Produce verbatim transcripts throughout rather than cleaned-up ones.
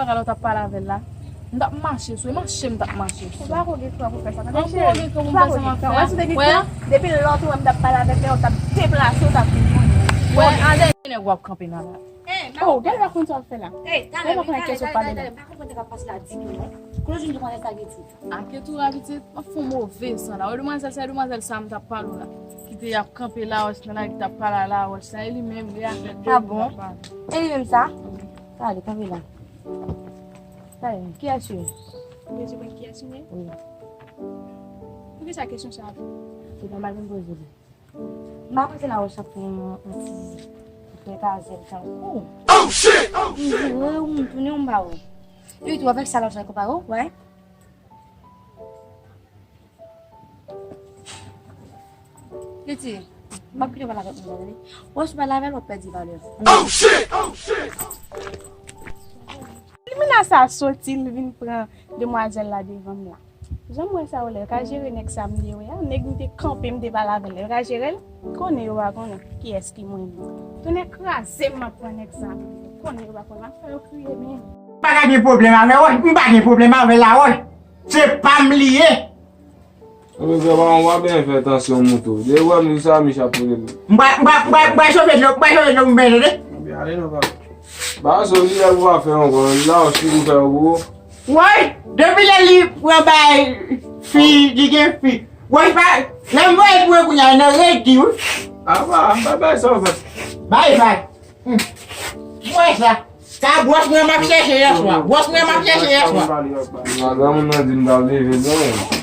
Bagay la w t ap pale avè l la. M t ap mache sou, e mache m t ap mache sou. Ou pa ko gen kran pou fè sa. An, pou gen kran pou m fè sa m ap fè a. Wè, si w te gen kran, depi lòt ou wè m t ap pale avèk lè, ou t ap deplase, ou t ap vin konnen. Wè, an dènye nèg w ap kanpe nan la. Oh, gade pa konn sa w ap fè la. Gade pa konn kiyès w ap pale la. M pa konprann sa k ap pase la ditou non. Kote w jwenn tou konn espageti? Ake tou rapid, m ap fè yon move san la. Wè demwazèl sa, e demwazèl sa m t ap pale w la. Ki te ap kanpe la, wè, nan la, ki t ap pale a la, wè, sa e li menm, li avèk de moun t ap pale. E li menm sa? Gade, kanpe la. Gade, kiyès ou ye? Ou bezwen konn kiyès m ye? Wi. Poukisa kesyon sa a? Se pa mal m poze li. M pa panse Lawòch ap fè yon, yon ti fè kazèl tankou. Oh, shit! Oh, shit! M jure w, m tounen w m pa wè. Epi tou, avèk sa Lawòch ap konpare w, wè. Piti, m ap kite w pale avèk moun nan, wi. Wè, si w pale avè l, w ap pèdi valè. Oh, shit! Oh, shit! Limena sa soti, l vin pran demwazèl la devan m la. Jan m wè sa yo la, yo ka jere nèg sa m te wè a, nèg m te kanpe, m te pale avè l la, yo ka jere l? Konnen yo pa konnen kiyès ki mwen menm. Tonnè kraze m, m ap pran nèg sa. Konnen yo pa konnen, m ap fè yo kriye, men. M pa ka gen pwoblèm avè Lawòch, m pa gen pwoblèm avè Lawòch. Se pa m li ye. Ebyen, grandpa, w pa byen fè tansyon moute w. Depi w wè m di sa, Mich ap pote m. M pral, m pral, m pral, m pral chofe dlo, m pral chofe dlo pou m byen tande. Ebyen, ale non, pa. Ba, sou li a pou pa fè ankò. Lawòch ki pou fè yo pou ou. Woy, depi lè li pran bay fi, li gen fi. Woy, pa, lè m voye pou yo kounye a, nan redi, wi. A, pa, pa bay sa, an fèt. Bay, bay. Hmm. Mwen sa. Sa bwòs mwen m ap chèche yèswa. Bwòs mwen m ap chèche yèswa. Granmoun nan di m t ap leve, non.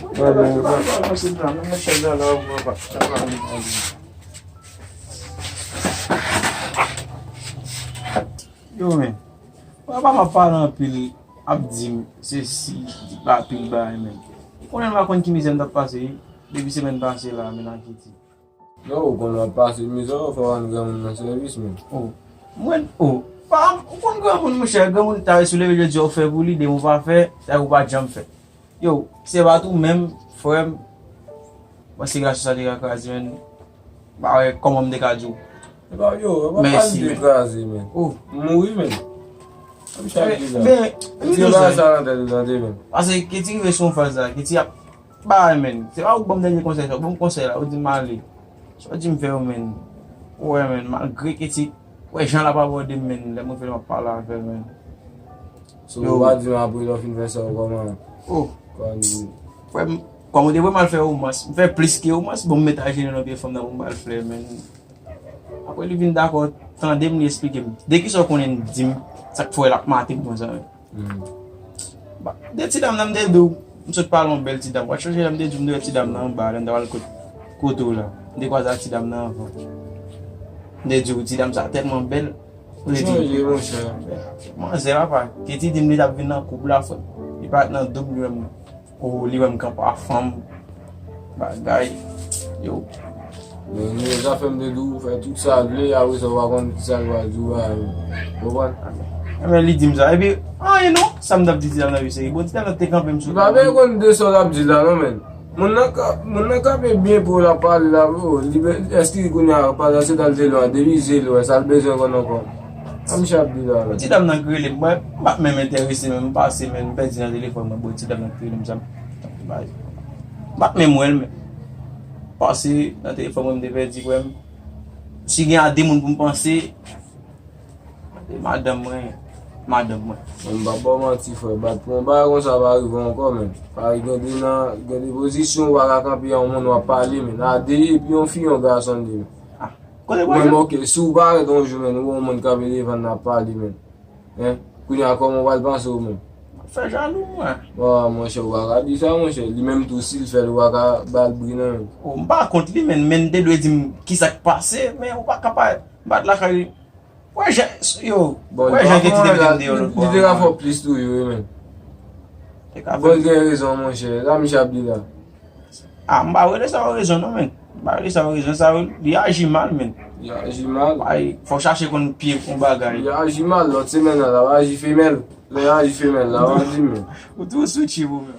Yo, men. Papa m ap pale anpil, ap di m sesi, di pa pil bagay, men. Ou konnen m pa konn ki mizè m t ap pase, wi. Depi semèn pase la, men nan Ayiti. Non, ou konn w ap pase mizè, ou fè w rann granmoun nan sèvis, men. Oh, mwen, oh, pa, ou konn granmoun, monchè, granmoun ta sou leve jodi a ou fè pou li, demen ou pa fè, sa ou pa janm fè. Yo, se pa tou menm, frè m, mwen se gason sa te ka kraze, men, m pa wè kòman m te ka di w. E pa yo, e pa pale de kraze, men. Oh. M mouri, men. Sa m chak di la. Ben, m di w sa. Sa nan tèt ou tande, men. Paske Keti rive sou yon faz la, Keti ap Ba, men, se pa ou k ban m dènye konsèy sa, ou ban m konsèy la, ou di m ale. Sa w di m fè yo, men, ou wè, men, malgre Keti, wè, jan l ap abòde m, men, lè mwen fè l, m ap pale avè l, men. So, ou pa di m apre lè w fin fè sa, ou kòman? Oh. Frè m, kòm ou te vle m al fè romans, m fè plis ke romans, bon, m met ajenou nan pye fanm nan pou m al flè, men. Apre li vin dakò, tande m, li esplike m. De kisa w konnen, di m sa k fè l ap mate m konsa, men. Hmm. Ba, de ti dam nan, m te di w, m sot pale yon bèl ti dam. W ap chonje lè m te di w, m te wè ti dam nan anba, lè m t ap al kot, kote w la. M te kwaze ak ti dam nan anvan. M te di w, ti dam sa tèlman bèl. M te di w, chonje, monchè. Manzè, papa, Keti di m li t ap vin nan koup la, frè. Li parèt nan doub, li menm. Oh, li wè m kanpe a fanm. Bagay. Yo. Men, men, zafè m te di w, fè tout sa l vle, apre sa, w pa konn ki sa l va di w a, yo. Konprann? Enben, li di m sa. Epi, anyen non, sa m t ap di ti dam nan, wi, se, bon, ti dam nan te kanpe m sou. Li pa byen konn de sa l ap di la, non, men. Moun nan ka, moun nan kanpe byen pou l ap pale la, bro. Li, èske kounye a, pa se t al zele w a, depi zele w a, sa l bezwen konn ankò? Sa misye ap di la, men. Ti dam nan k rele m, mwen, m pa t menm enterese, men m pase, men m pèdi nan telefòn mwen, bro, ti dam nan k rele m, sa m, m pa t menm wè l, men pase nan telefòn mwen, m te pèdi, frè m. Si gen a de moun pou m panse, se madanm mwen, madanm mwen. Mwen, m pa ba w manti, frè, bat pou yon bagay konsa pa rive ankò, men. Paske gen de nan, gen de pozisyon ou pa ka kanpe a yon moun w ap pale, men. A de, epi yon fi, yon gason, li, men. Ah, kote pwoblèm? Men, ok, si w parèt yon jou, men, ou wè yon moun kanpe devan n ap pale, men. Hein? Kounye a, kòman w pral panse ou menm? M ap fè jalou, mwen. Bon, monchè, ou pa ka di sa, monchè. Li menm tou, si l fè l, ou pa ka ba l bri, non, menm. Oh, m pa kont li, men, men, te dwe di m kisa k pase, men ou pa ka pa bat lakay li. Wè jan, yo, wè jan Keti te mete m deyò lòt bò a. Li te ka fè w plis toujou, wi, men. Te ka fè. Bon, l gen rezon, monchè. Sa misye ap di la. Ah, m pa rele sa yon rezon, non, men. M pa rele sa yon rezon, sa yo, li aji mal, men. Li aji mal? Ay, fò w chache konn pye yon bagay. Li aji mal, lòt semèn nan, l ap aji femèl. Lè l aji femèl, la, w ap di, men. Ou tou switch pou mwen.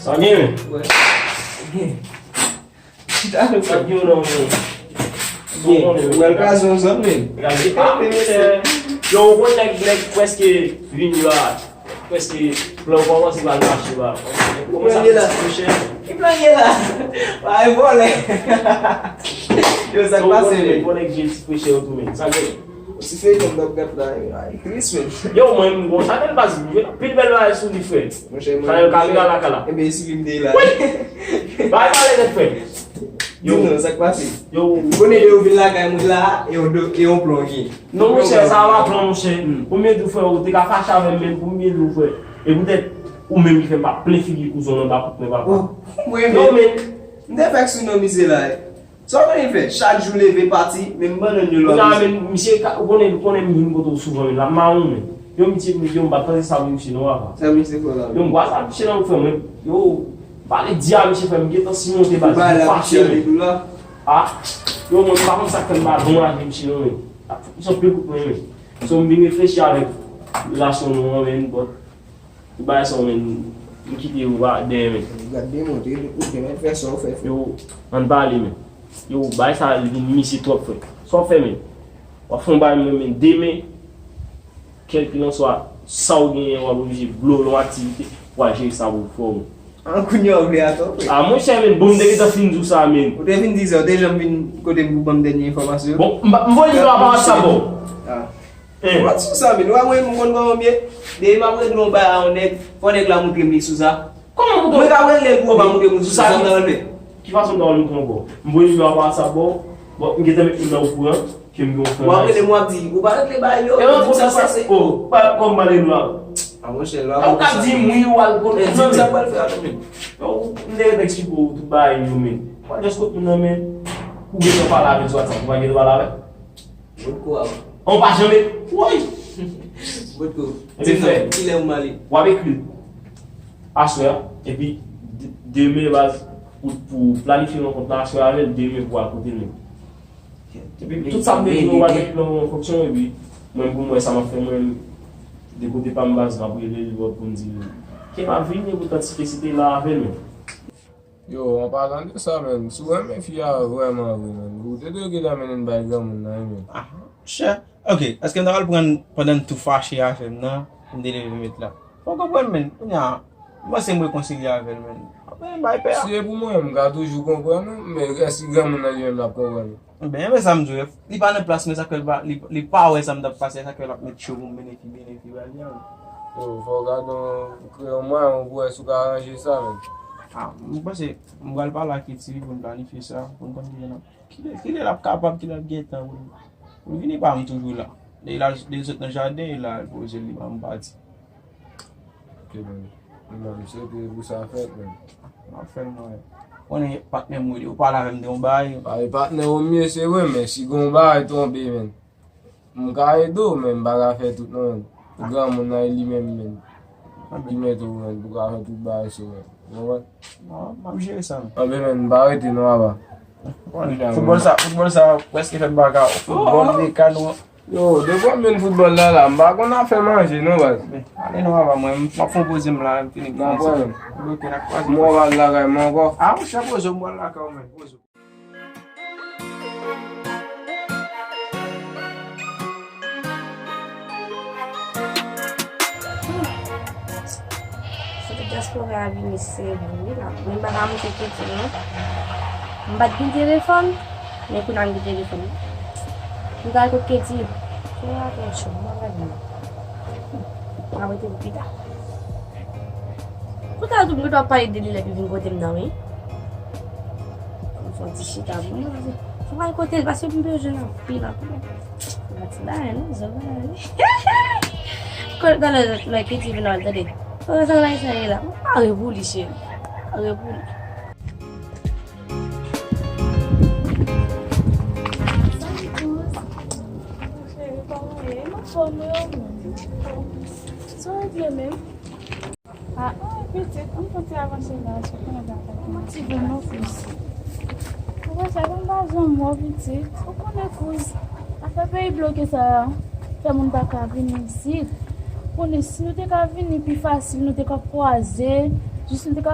Sa gen, men? Wè. Gen. Sa gen nan men. Bon, ou pral kraze yon zòn, men. Gade, ah, monchè. Yo, ou konn nèg, nèg prèske vini la. Prèske plan kòmanse pral mache la. Ki plan ye la, monchè? Ki plan ye la? Bay vòlè. Yo, sa k pase, men? Bon, nèg jwe ti freche yo tou, men. Sa gen? Si feyton m t ap gad la, ay, tris, men. Yo, mwen, m gon chanèl baz, m jwe anpil bèl bagay sou li, frè. Monchè, mwen, chanèl kamera lakay la. Ebyen, si li m te la. Wi! Bay pale nèt, frè. Yo. Di nou, sa k pase? Yo. M konnen de yo vin lakay moun la, e yon do, e yon plan gen. Non, monchè, sa pa plan, monchè. Pou m byen di w, frè, ou te ka fache avè m, men pou m byen di w, frè. E poutèt ou menm ki fè m pa plen figi kouzen w nan ba kout men, papa. Oh, mwen menm. Non, men. M te fèk sou non misye la, eh. Sa w konnen l fè? Chak jou leve pati, menm bannann yo lòt misye. Kounya, men, misye, ou konnen, ou konnen m vin kote w souvan, men l ap mawon, men. Yo, misye, yo, m pa t panse sa pou misye, non, papa. Sa misye fè la? Yo, m kwè sa misye nan frè mwen. Yo, pale di a misye, frè m, gentan simonte baz, m fache, men. Ah, yo, mwen, m pa konn sa k fè m pa bon lage misye, non, men. Misye anpil kout mwen, men. So, m vin reflechi avèk relasyon nou an, men, but, tout bagay sa, men, m kite yo dèyè, men. Gad demon, te ou te men fè sa w fè, frè. Yo, ann pale, men. Yo, bagay sa, li vin misye twòp, frè. Sa w fè, men? W ap fè yon bagay, men, men, demen, kèlkilanswa, sa w genyen, w ap oblije blow lòt aktivite, w al jere sa pou w fè w. An kounye a w vle atò, frè. Ah, monchè, men, bon, m te gentan fin di w sa, men. Ou te vin di sa, ou te janm vin kote m pou ban m dènye enfòmasyon? Bon, m pa, m voye nimewo a pa WhatsApp, bon. Ah. Hein. Ou pa di sa, men. Ou pa mwen, m konn kòman m ye. Depi m ap regle yon bagay a yon nèg, fò nèg la montre m li sou sa. Kòman montre w? Mwen ka regle l pou ou pa montre m li sou sa, sa m ta pral fè. Ki fason m ta pral montre w ankò? M voye nimewo a pa WhatsApp ba w. Bon, m gentan met moun nan okouran ke m gen yon frè. W ap rele m, w ap di, ou pa regle bagay yo, ou di m sa k pase. Oh, pa kòm pale nou la. Ah, monchè, lwa. Ou ka di m wi, ou al kote. Men, di m sa k pral fè a tou, men. Yo, m te ret eksplike w tout bagay yo, men. Ou pa just kot moun nan, men. Ou gentan pale avè l sou WhatsApp, ou pa gentan pale avè l. Bout kou a. On pa janm, woy! Bout kou. Di m non, kilè ou m ale? W ap ekri l aswè a, epi de-, demen, baz, pou, pou planifye rankont la aswè avè l, demen pou al kote l menm. Epi tout sa m te di w, w al met nan fonksyon, epi mwen, pou m wè sa m ap fè, mwen, de kote pa m, baz, m ap rele l pou m di l ke m ap vini, epoutan ti Kesi te la avè l menm. Yo, an palan de sa, menn, si w renmen fi a vrèman vre, menn, ou te dwe gentan mennen l bay granmoun nan, wi, menn. Ah, monchè. Ok, èske m ta pral pran pandan n tou fache avè m nan, pou m te leve met la? Fò w konprann, menn, kounye a, m panse m rekonsilye avè l, menn. Ap mennen l bay pè a. Si e pou mwen, m ka toujou konprann ou, men èske granmoun nan li menm l ap konprann ou? Enben, men sa m di w, li pa nan plas mwen, sa k fè l pa, li, li pa wè sa m t ap pase, sa k fè l ap met cho pou m mennen fi, mennen fi ba li a, wi. Yo, fò w gade yon, kreye yon mwayen pou wè si w ka ranje sa, menn. Ah, m panse, m pral pale ak Keti pou n planifye sa, pou n konn kilè n ap, kilè, kilè l ap kapab, kilè l ap gen tan pou l, pou l vini ba m toujou la. Lè l al, lè l sot nan jaden, e la, l poze l, li ba m pati. Ok, menn. Mwen menm, m swete pou sa fèt, menn. M ap fè l, mwen. Konnen patnè m, ou pale avè m de yon bagay. Pale patnè w, m ye, se vre, men si gen yon bagay tonbe, menn, m ka ede w, men m pa ka fè tout, non, menn. Granmoun nan, e li menm, menn, ki mete w, menn, pou ka fè tout bagay sou mwen. Ou konprann? Bon, m ap jere sa, menn. Anben, menn, m pa rete, non, apa. Bon, foutbòl sa, foutbòl sa, prèske fè m pa ka. Foutbòl, mekano. Yo, depi w ap jwenn foutbòl la, la, m pa konn afè manje, non, baz. Ale non, papa, mwen, m ap fè yon poze m la, m fini. Nan pwoblèm. Ok, n ap kwaze. M wè w al lakay mwen ankò. Ah, monchè, poze w, m pral lakay w, menn, poze w. Foto dyaspora a vini serye wi la. Men m pa ka montre Keti non. M pa t gen telefòn, men kounye a m gen telefòn. M pral kot Keti. Fè atansyon, m pa ka vini. M ap rete pou pita. Pou ta tou m gentan ap pale de li lè l vin kote m nan wi. M fè yon ti chita pou mwen. Fò m al kote l paske m bezwen l anpil, anpil, anpil. Yon ti bagay non, zòrèy. Kòl talè lè Keti vin al tande. Kòman sa bagay sa ye la? Pare pou li, cheri. Pare pou li. Salut, Rose. Cheri, kòman w ye? M anfòm wi, ou menm? Sa w regle menm? Ah, pitit, m konte avanse la, sou konnen bagay. Motive non, Kouz. Ou konn sa, m pa janm wè w, pitit. Ou konnen, Kouz, afè peyi bloke sa a fè moun pa ka vini isit. Ou konnen, si nou te ka vini pi fasil, nou te ka kwaze, jis nou te ka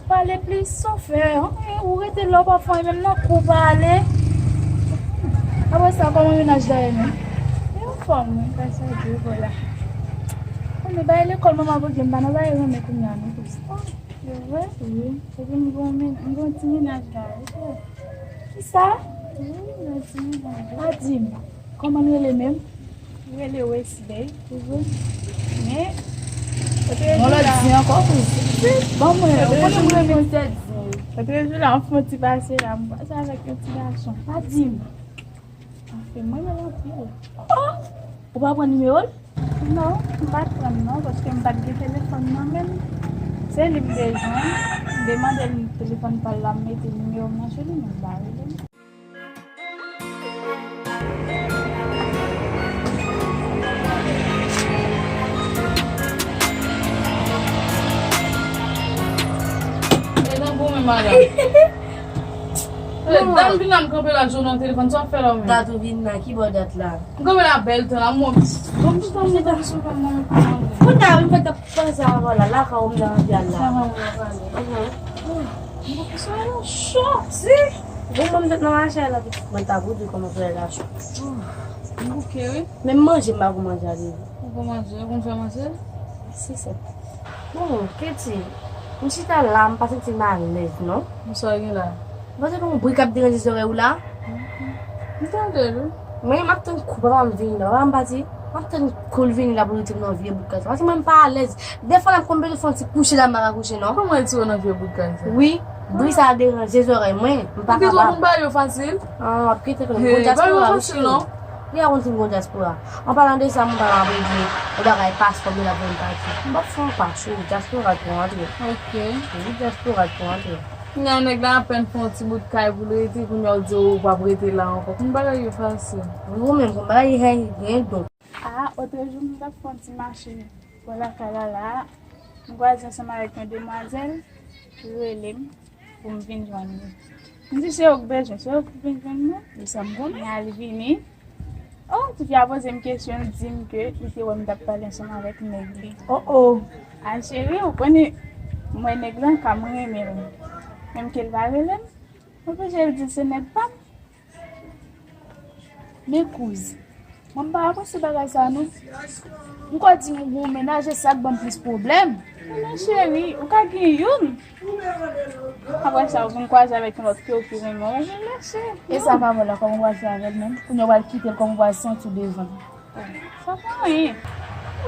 Pale plis, sa w fè? Anyen, ou rete la, w pa fè anyen, menm nan kou w pa ale. Apre sa, kòman mennaj la ye menm? Li anfòm, wi, gras a Dye, vwala. Konnen bagay lekòl manman voye m pa nan bagay renmen kounye a non, Kouzi. Oh, se vre? Wi. Epi m gon men-, m gon ti mennaj la, wi. Kisa? Wi, m gon ti mennaj la. Pa di m. Kòman l rele menm? Li rele Wesley. Wi. Men, kote yo di la. Bon, lòt di ankò, Kouzi. Bon, mwen, ou konnen m renmen tèt di. Kote yo di la, m fè yon ti pase la, m pase avèk yon ti gason. Pa di m. Anfen, mwen renmen l anpil. Oh! Ou pa pran nimewo l? Non, m pa t pran l non, paske m pa t gen telefòn nan men m. Se li m te jwenn, m te mande l telefòn pa l la, m mete nimewo m nan sou li, men l pa rele m. E nan goumen, madanm. E, dam vin la, m kanpe la, jwenn nan telefòn, sa w ap fè la, ou menm? Dat ou vin la, ki bò dat la? M kanpe la bèl tan la, m wè, m, m, m, m, m, m, m, Kounye a, m fèk t ap panse avè w la, lakay ou m nan anvi al la. Sa va, ou va pale. Mhm. Bon, sa yo cho. Si. Bon, mwen, m t nan mache la, mwen ta pou di kòman frè la cho. Oh, m bouke, wi. Menm manje, m pa gon manje ale. Ou gon manje, ou konn fè manje? Si, se. Bon, Ketty, m chita la, m pa santi m alèz, non. Sa gen la? M panse gon bri k ap deranje zòrèy ou la. M tande l, wi. Mwen, m ap tann kou papa m vini la. Papa m pati, m ap tann kou l vini la pou l retire m nan vye bout kay sa. Paske mwen, m pa alèz. Dèfwa la, m konn bezwen fè yon ti kouche la, m pa ka kouche, non. Kòman retire w nan vye bout kay sa? Wi, bri sa a deranje zòrèy mwen. M pa kapab. Ou gen dwa konn bagay yo fasil? Ah, w ap kite konnen. Gon dyaspora, wi, cheri. Li a konn ti gon dyaspora. An palan de sa, m pral ap regle yon bagay paspò m la pou m pati. M p ap fè yon pa, cheri, dyaspora pou antre. Ok. Wi, dyaspora pou antre. Kounye a nèg la apèn fè yon ti bout kay pou l rete, kounye a w di w p ap rete la ankò. Konn bagay yo fasil. Wi, ou menm, konn bagay yo gen don. A, otrejou, m t ap fè yon ti mache bò lakay la la, m kwaze ansanm avèk yon demwazèl ki rele m pou m vin jwenn li. M di, "Se ou k bezwen, se ou k vin jwenn mwen?" Li sanble konnen. Kounye a, li vini. Oh, tifi a poze m kesyon, li di m ke li te wè m t ap pale ansanm avèk nèg li. Oh, oh. A, cheri, ou konnen, mwen nèg lan ka m renmen l. Menm ke l pa rele m, m oblije l di l se nèg pa m. Men kouz, mwen m pa apresye bagay sa non. M kwè di m gon mennaj e sa k ban m plis pwoblèm. Men cheri, ou ka gen youn. Apre sa, ou vin kwaze avèk yon lòt ke ou pi renmen, ou vin lèche. E sa pa bon la, kòman ou pral fè avè l menm? Kounye a ou pral kite l, kòman ou pral santi w devan l? Sa pa anyen.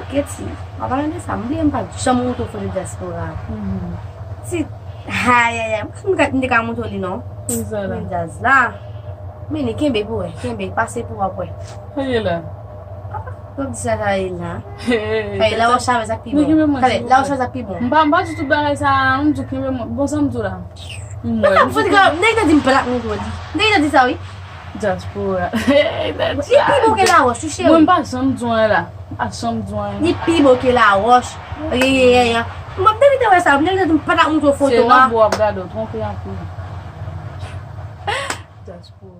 Ketty, an palan de sa, m bliye m pa t janm montre w foto dyaspora. Mhm. Ti, ayayay, m pa t, m te ka montre w li non. Kisa la? Men djaz la. Men li kenbe pou wè, kenbe, pase pou w ap wè. Sa ye la? Ah, w ap di sa, sa ye la. Hey, hey, hey, Laroche avè sa k pi bon. Tande, Laroche avè sa k pi bon. M pa, m pa di tout bagay sa, m di w kenbe mwen. Bon, sa m di w la. M wè. Nèg la di m pa t ap montre w li. Nèg la di sa, wi. Dyaspora. Li pi bon ke Laroche, wi, cheri. Mwen, m pa janm di w anyen la. M pa janm di w anyen. Li pi bon ke Laroche. Ye, ye, ye, ye. Mwen, depi te wè sa, nèg la di m pa t ap montre w foto a. Se nan bo w ap gade, w twonpe anpil. Dyaspora.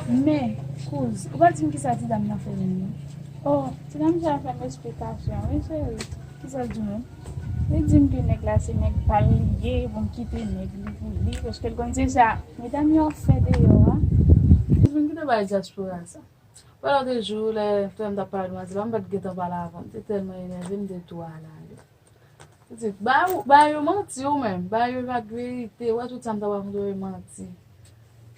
Men, kouz, ou pa di m kisa ti dam nan fè menm non. Oh, ti dam sa fè m esplikasyon, wi, cheri. Kisa l di w menm? Li di m ke nèg la se nèg pa l li ye, pou m kite nèg li pou li, paske l konn se sa medam yo ap fè deyò a. Kouz, men kite bay dyaspora sa. Wè lòt jou, lè frè m t ap pale ak demwazèl la, m pa t gentan pale avè l, m te tèlman enève, m te tou ale ale. Pitit, ba yo, ba yo manti ou menm, ba yo pa t verite, wè tout sa m t ap rakonte yo manti.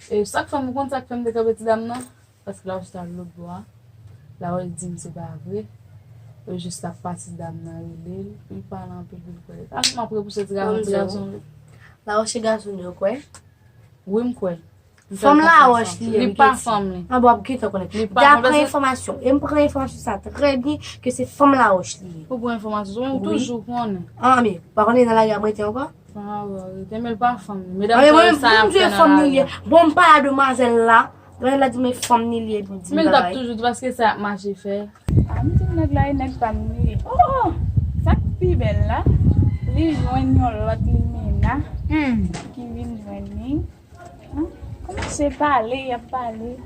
E sa k fè m, ou konn sa k fè m te kanpe ti dam nan? Paske Laroche t al lòt bò a. Laroche di m se pa vre. Yo jis t ap pase dam nan rele l, pou l pale anpil pou l kwè. Sa m ap repouse ti gason, ti gason. Laroche se gason yo kwè? Wi, m kwè. Fanm Laroche li ye, li pa fanm li. An bon, w ap gentan konnen. Daprè enfòmasyon, e m pran enfòmasyon sa trè byen, ke se fanm Laroche li ye. Ou pran enfòmasyon, ou toujou konnen. An, men, pa konnen nan lari a m rete ankò? Ah, wi, rete, men l pa fanm li. Medam sa, sa y ap fè nan lari a. Bon, m pale a demwazèl la, demwazèl la di m e fanm li li ye, epi l di m bagay. Men l t ap toujou di, paske sa y ap mache fè. A, m di nèg la e nèg pa m li ye. Oh, oh, sa k pi bèl la, li jwenn yon lòt limena ki vin jwenn li. An, kòmanse pale, y ap pale.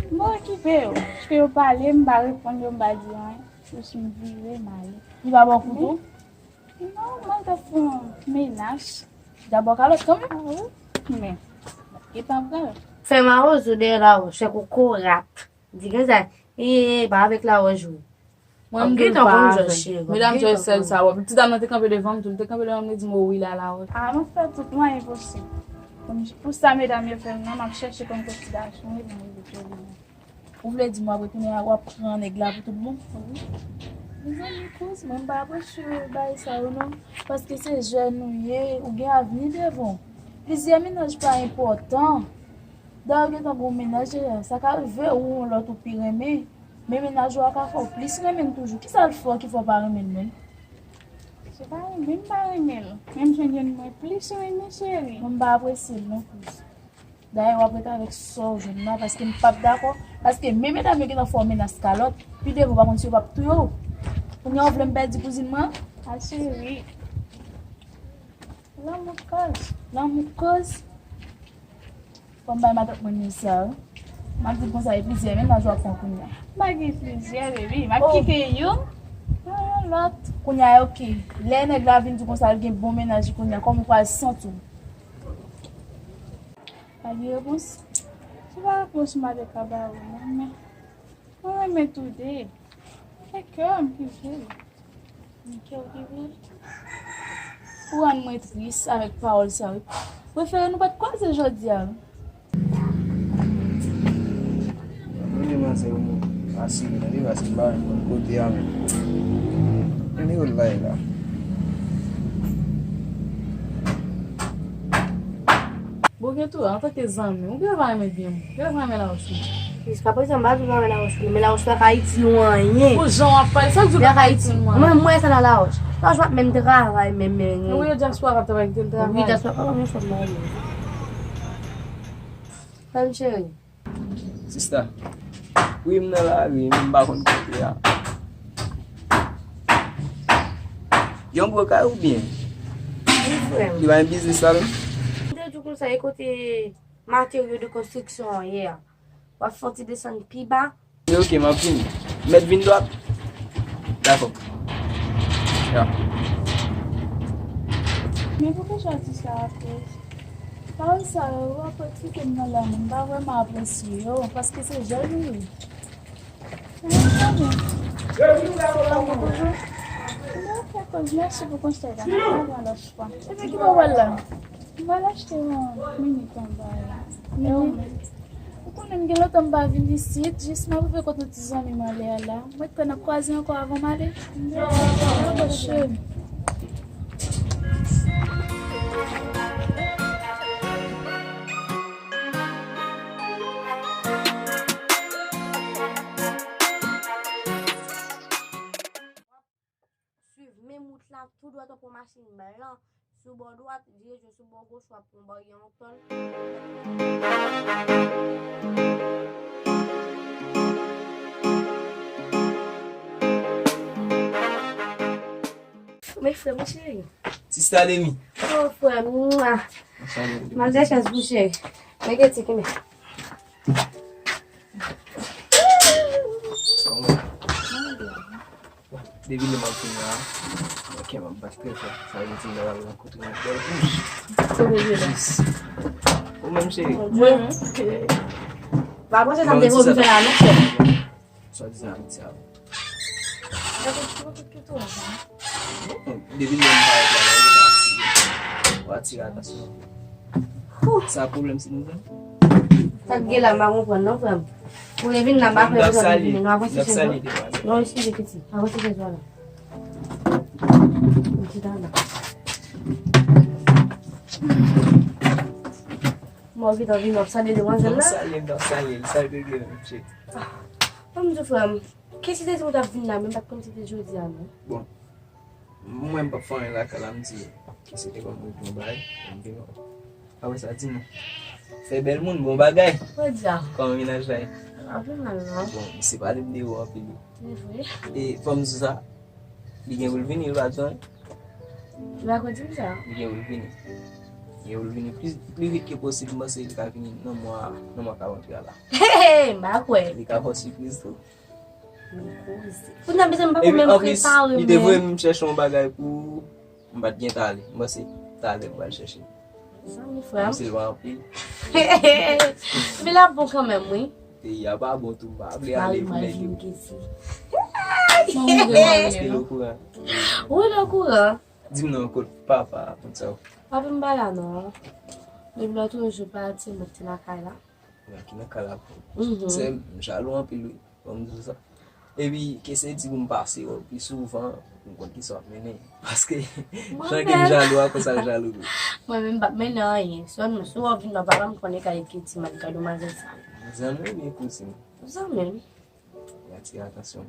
M pa okipe yo. Paske yo pale, m pa reponn yo, m pa di anyen. Jis m vire, m ale. Li pa ba w kouto? Non, mwen t ap fè yon menaj. Dabò kalòt kanmenm. Men, gentan pral. Fè mawozo dèyè lawòch, fè kokorat. Di gen sa, e, e, e, pa avèk lawòch jwe. Mwen, m gentan konn jwe, cheri. Medam, jwe sèl sa, wè. Ti dam nan te kanpe devan m, tou. Li te kanpe devan m, li di m, "O wi, la, lawòch." A, mwen fè tout mwayen posib. Pou sa medam yo fè m nan, m ap chèche konn kot ti gason m ye pou mwen retounen. Ou vle di m w ap retounen, w ap pran nèg la pou tout bon? Wi. Mezanmi, kouz, mwen m pa apresye bagay sa yo non. Paske se jèn ou ye, ou gen avni devan w. Plizyè mennaj pa enpòtan. Dayè, w gentan gen yon mennaj deja. Sa ka rive ou yon lòt ou pi renmen. Men mennaj ou a ka fè w plis renmen l toujou. Kisa l fè w ki fè w pa renmen l menm? Se pa renmen m pa renmen l. Men m jwenn youn mwen plis renmen, cheri. Mwen m pa apresye l non plis. Dayè, w ap ret avèk sa w jwenn la, paske m p ap dakò. Paske men medam yo gentan fè w menas kalòt, pi devan w pa konn si yo p ap touye w. Kounye a w vle m pèdi kouzin mwen? A cheri. Lanmou koz. Lanmou koz. Fò m bay matant mwen niz sa, wi. M ap di l konsa, e plizyè mennaj w ap pran kounye a. M pa gen plizyè, baby. M ap kite youn, pran yon lòt. Kounye a, ok. Lè nèg la vin di w konsa, l gen bon mennaj kounye a, kòman w pral santi w? Pa gen repons. Se pa repons m pa te ka ba ou, non, men. Mwen renmen tou de. E kè m ki vle l. Men kè w ki vle l. Ou rann mwen tris avèk pawòl sa, wi. Prefere nou pa t kwaze jodi a, wi. Mwen demanzè yo mwen asire nan li, paske m pa wè l konn kote a menm. Ann yo lay la. Bon, gen tou, antanke zanmi, ou genlè pa renmen byen moun. Genlè pa renmen lawòch li. Jiskaprezan, m pa di w pa renmen lawòch li, men lawòch la ka itil ou anyen. Pou jan w ap pale, sa di w pa ka itil mwen. Mwen, mwen, sa nan lawòch. Lawòch pa menm travay, menm, menm. Ou wè dyaspora k ap travay, ki te travay. Wi, dyaspora pa menm fòm nan. Frè m cheri. Sista. Wi, m nan lari, men m pa konn kote a. Yon gwo kay oubyen? Wi, frè m. Li pa gen biznis la menm? M te di w konsa, e kote materyo de konstriksyon an ye a. W ap fè yon ti desann pi ba. Ok, m ap vini. Mèt vin dwat? Dakò. Ya. Men poukisa w ap di sa akoz? Pawòl sa yo, w ap eksplike m nan lanmou. M pa vrèman apresye yo, paske se jèn ou ye. Men, men, men. Lanmou toujou. Men, ok, kouz, mèsi pou konsèy la. M ap pran lòt fwa. Epi, ki bò w pral la? M pral achte yon mini tanbay. E ou menm? Ou konnen m gen lontan m pa vin isit, jis m ap rive kot yon ti zanmi m ale a la. Mwen kwè n ap kwaze ankò avan m ale. Dakò, cheri. Swiv menm wout la, tou dwat w ap pran machin blan, sou bò dwat, dirije sou bò goch, w ap pran baryè yon tòl. Men frè m cheri. Sista Demi. Oh, frè m. Mwa. Malgre chans pou cheri. Men gen ti kime. Kòman? Depi lè m ap vin la, kè m ap bat trè fò. Sa vle di m ta pral rankontre yon bèl bouch. Yes. Ou menm, cheri? Mwen. Pa panse sa m te vle fè la, non, chè. Swadizan amitié avè w. Bon, depi lè m parèt la, m pa atire. Ou atire atansyon. Sa pwoblèm si nou fè? Sa k gen la, m pa konprann non, frè m. Ou lè vin la, m pa fè bezwen vin, nou avanse chèz la. Non, eskize, piti. Avanse chèz la. Mwen gentan vin, w ap salye demwazèl la? Non, salye, non, salye, salye, mesye. Ban m di w, frè m, ki si te di w t ap vin la, men m pa t konn si te jodi a, non. Bon, mwen m p ap fè anyen lakay la, m di, ki si te ban m yon bagay, m vin. Apre sa, di nou. Fè bèl moun, bon bagay. Kòman mennaj la ye? Anpil mal, non. Bon, misye pale m de ou anpil, wi. Se vre. E fò m di sa, li gen pou l vini, li pa bezwen. Ou pa kwè di m sa? Li gen pou l vini. Li gen pou l vini pli, pli vit ke posib, m panse li ka vini nan mwa, nan mwa k ap antre a la. Hey, hey, m pa kwè. Li ka fè w sipriz tou. Kounye a, mezanmi, m pa ko menm prepare menm. Epi anplis, li te voye m chèche yon bagay pou ou. M pa t gen talè. M panse talè m pral chèche. Zanmi frè m. Se pa anpil. Men l ap bon kanmenm, wi. Peyi a pa bon tou, m pa vle ale pou nèg yo. Kesi. Mwen mwen mwen Eske l okouran? Wi, l okouran. Di m non, kot papa, tout sa. Papi m pa la non. Depi lòt jou pati, mwen te nan kay la. Nan ki nan kay la pou. Mhm. Se m jalou anpil wi. Bon m di sa. Epi kese di pou m pase wè pi souvan, m konn ki sa w ap mennen. Paske Mwen jan ke m menm. Jalou a konsa l jalou tou. Mwen menm m p ap mennen anyen. Sèlman si w vin nan papa m konnen kalite ti mat gade manzè sa. Zanmi w byen kouzen. Zanmi m. Li atire atansyon.